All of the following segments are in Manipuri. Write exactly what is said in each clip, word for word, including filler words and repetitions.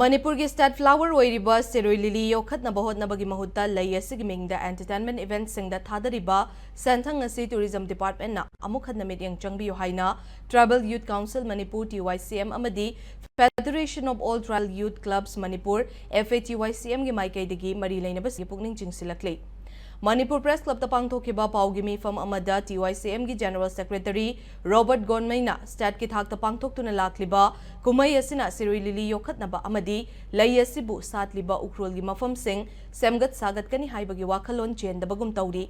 ꯃꯅꯤꯄꯨꯔꯒꯤ state flower ꯑꯣꯏꯔꯤꯕ ꯁꯤꯔꯣꯏ ꯂꯤꯂꯤ ꯌꯣꯛꯈꯠꯅꯕ ꯍꯣꯠꯅꯕꯒꯤ ꯃꯍꯨꯠꯇ ꯂꯩ ꯑꯁꯤꯒꯤ ꯃꯤꯡꯗ entertainment eventꯁꯤꯡꯗ ꯊꯥꯗꯔꯤꯕ ꯁꯦꯟꯊꯪ ꯑꯁꯤ tourism departmentꯅ ꯑꯃꯨꯛ ꯍꯟꯅ ꯃꯤꯠꯌꯦꯡ ꯆꯪꯕꯤꯌꯨ ꯍꯥꯏꯅ Tribal Youth Council Manipur, T Y C M, ꯑꯃꯗꯤ Federation of All Tribal Youth Clubs Manipur, F A T Y C M, ꯒꯤ ꯃꯥꯏꯀꯩꯗꯒꯤ ꯃꯔꯤ ꯂꯩꯅꯕꯁꯤꯡꯒꯤ ꯄꯨꯛꯅꯤꯡ ꯆꯤꯡꯁꯤꯜꯂꯛꯂꯤ꯫ ꯃꯅꯤꯄꯨꯔ Press Clubꯇ ꯄꯥꯡꯊꯣꯛꯈꯤꯕ ꯄꯥꯎꯒꯤ ꯃꯤꯐꯝ ꯑꯃꯗ T Y C Mꯒꯤ General Secretary ꯔꯣꯕꯔꯠ ꯒꯣꯟꯃꯩꯅ stateꯀꯤ ꯊꯥꯛꯇ ꯄꯥꯡꯊꯣꯛꯇꯨꯅ ꯂꯥꯛꯂꯤꯕ ꯀꯨꯝꯍꯩ ꯑꯁꯤꯅ ꯁꯤꯔꯣꯏ ꯂꯤꯂꯤ ꯌꯣꯛꯈꯠꯅꯕ ꯑꯃꯗꯤ ꯂꯩ ꯑꯁꯤꯕꯨ ꯁꯥꯠꯂꯤꯕ ꯎꯈ꯭ꯔꯨꯜꯒꯤ ꯃꯐꯝꯁꯤꯡ ꯁꯦꯝꯒꯠ ꯁꯥꯒꯠꯀꯅꯤ ꯍꯥꯏꯕꯒꯤ ꯋꯥꯈꯜꯂꯣꯟ ꯆꯦꯟꯗꯕꯒꯨꯝ ꯇꯧꯔꯤ꯫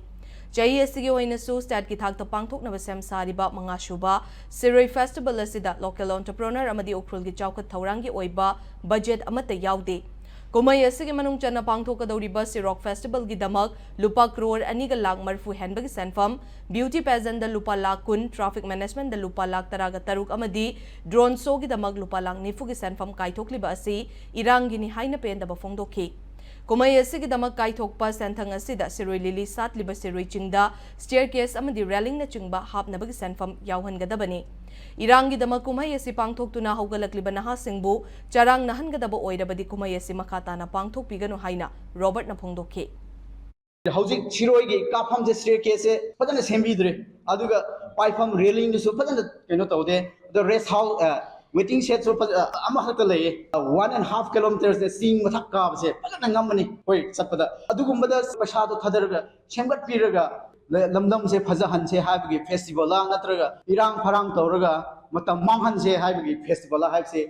ꯆꯍꯤ ꯑꯁꯤꯒꯤ ꯑꯣꯏꯅꯁꯨ stateꯀꯤ ꯊꯥꯛꯇ ꯄꯥꯡꯊꯣꯛꯅꯕ ꯁꯦꯝ ꯁꯥꯔꯤꯕ ꯃꯉꯥꯁꯨꯕ ꯁꯤꯔꯣꯏ festival ꯑꯁꯤꯗ local entrepreneur ꯑꯃꯗꯤ ꯎꯈ꯭ꯔꯨꯜꯒꯤ ꯆꯥꯎꯈꯠ ꯊꯧꯔꯥꯡꯒꯤ ꯑꯣꯏꯕ budget ꯑꯃꯠꯇ ꯌꯥꯎꯗꯦ꯫ ꯀꯨꯝꯍꯩ ꯑꯁꯤꯒꯤ ꯃꯅꯨꯡ ꯆꯟꯅ ꯄꯥꯡꯊꯣꯛꯀꯗꯧꯔꯤꯕ ꯁꯤꯔꯣꯏ festivalꯒꯤꯗꯃꯛ ꯂꯨꯄꯥ ꯀ꯭ꯔꯣꯔ ꯑꯅꯤꯒ ꯂꯥꯈ ꯃꯔꯤꯐꯨ ꯍꯦꯟꯕꯒꯤ ꯁꯦꯟꯐꯝ, beauty pageantꯗ ꯂꯨꯄꯥ ꯂꯥꯈ ꯀꯨꯟ, traffic managementꯗ ꯂꯨꯄꯥ ꯂꯥꯈ ꯇꯔꯥꯒ ꯇꯔꯨꯛ ꯑꯃꯗꯤ drone showꯒꯤꯗꯃꯛ ꯂꯨꯄꯥ ꯂꯥꯈ ꯅꯤꯐꯨꯒꯤ ꯁꯦꯟꯐꯝ ꯀꯥꯏꯊꯣꯛꯂꯤꯕ ꯑꯁꯤ ꯏꯔꯥꯡꯒꯤꯅꯤ ꯍꯥꯏꯅ ꯄꯦꯟꯗꯕ ꯐꯣꯡꯗꯣꯛꯈꯤ꯫ ꯀꯨꯝꯍꯩ ꯑꯁꯤꯒꯤꯗꯃꯛ ꯀꯥꯏꯊꯣꯛꯄ ꯁꯦꯟꯊꯪ ꯑꯁꯤꯗ ꯁꯤꯔꯣꯏ ꯂꯤꯂꯤ ꯁꯥꯠꯂꯤꯕ ꯁꯤꯔꯣꯏ ꯆꯤꯡꯗ staircase ꯑꯃꯗꯤ railingꯅꯆꯤꯡꯕ ꯍꯥꯞꯅꯕꯒꯤ ꯁꯦꯟꯐꯝ ꯌꯥꯎꯍꯟꯒꯗꯕꯅꯤ꯫ ꯏꯔꯥꯡꯒꯤꯗꯃꯛ ꯀꯨꯝꯍꯩ ꯑꯁꯤ ꯄꯥꯡꯊꯣꯛꯇꯨꯅ ꯍꯧꯒꯠꯂꯛꯂꯤꯕ ꯅꯍꯥꯁꯤꯡꯕꯨ ꯆꯔꯥꯡꯅꯍꯟꯒꯗꯕ ꯑꯣꯏꯔꯕꯗꯤ ꯀꯨꯝꯍꯩ ꯑꯁꯤ ꯃꯈꯥ ꯇꯥꯅ ꯄꯥꯡꯊꯣꯛꯄꯤꯒꯅꯨ ꯍꯥꯏꯅ ꯔꯣꯕꯔꯠꯅ ꯐꯣꯡꯗꯣꯛꯈꯤ꯫ ꯍꯧꯖꯤꯛ ꯁꯤꯔꯣꯏꯒꯤ ꯀꯥꯐꯝꯁꯦ staircaseꯁꯦ ꯐꯖꯅ ꯁꯦꯝꯕꯤꯗ꯭ꯔꯦ, ꯑꯗꯨꯒ ꯄꯥꯏꯐꯝ railingꯗꯨꯁꯨ ꯐꯖꯅ ꯀꯩꯅꯣ ꯇꯧꯗꯦ, ꯑꯗꯣ rest house, waiting shedꯁꯨ ꯐꯖ-, ꯑꯃꯈꯛꯇ ꯂꯩꯌꯦ꯫ One and half kilometersꯅꯦ ꯆꯤꯡ ꯃꯊꯛ ꯀꯥꯕꯁꯦ, ꯐꯖꯅ ꯉꯝꯃꯅꯤ ꯑꯩꯈꯣꯏ ꯆꯠꯄꯗ꯫ ꯑꯗꯨꯒꯨꯝꯕꯗ ꯄꯩꯁꯥꯗꯣ ꯊꯥꯗꯔꯒ ꯁꯦꯝꯒꯠꯄꯤꯔꯒ ꯂ-, ꯂꯝꯗꯝꯁꯦ ꯐꯖꯍꯟꯁꯦ ꯍꯥꯏꯕꯒꯤ festivalꯂ ꯅꯠꯇ꯭ꯔꯒ ꯏꯔꯥꯡ ꯐꯔꯥꯡ ꯇꯧꯔꯒ ꯃꯇꯝ ꯃꯥꯡꯍꯟꯁꯦ ꯍꯥꯏꯕꯒꯤ festivalꯂ ꯍꯥꯏꯕꯁꯦ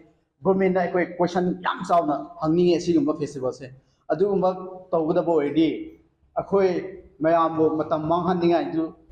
governmentꯅ ꯑꯩꯈꯣꯏ question ꯌꯥꯝ ꯆꯥꯎꯅ ꯍꯪꯅꯤꯡꯉꯦ꯫ ꯑꯁꯤꯒꯨꯝꯕ festivalꯁꯦ ꯑꯗꯨꯒꯨꯝꯕ ꯇꯧꯒꯗꯕ ꯑꯣꯏꯔꯗꯤ ꯑꯩꯈꯣꯏ ꯃꯌꯥꯝꯕꯨ ꯃꯇꯝ ꯃꯥꯡꯍꯟꯅꯤꯡꯉꯥꯏꯗꯨ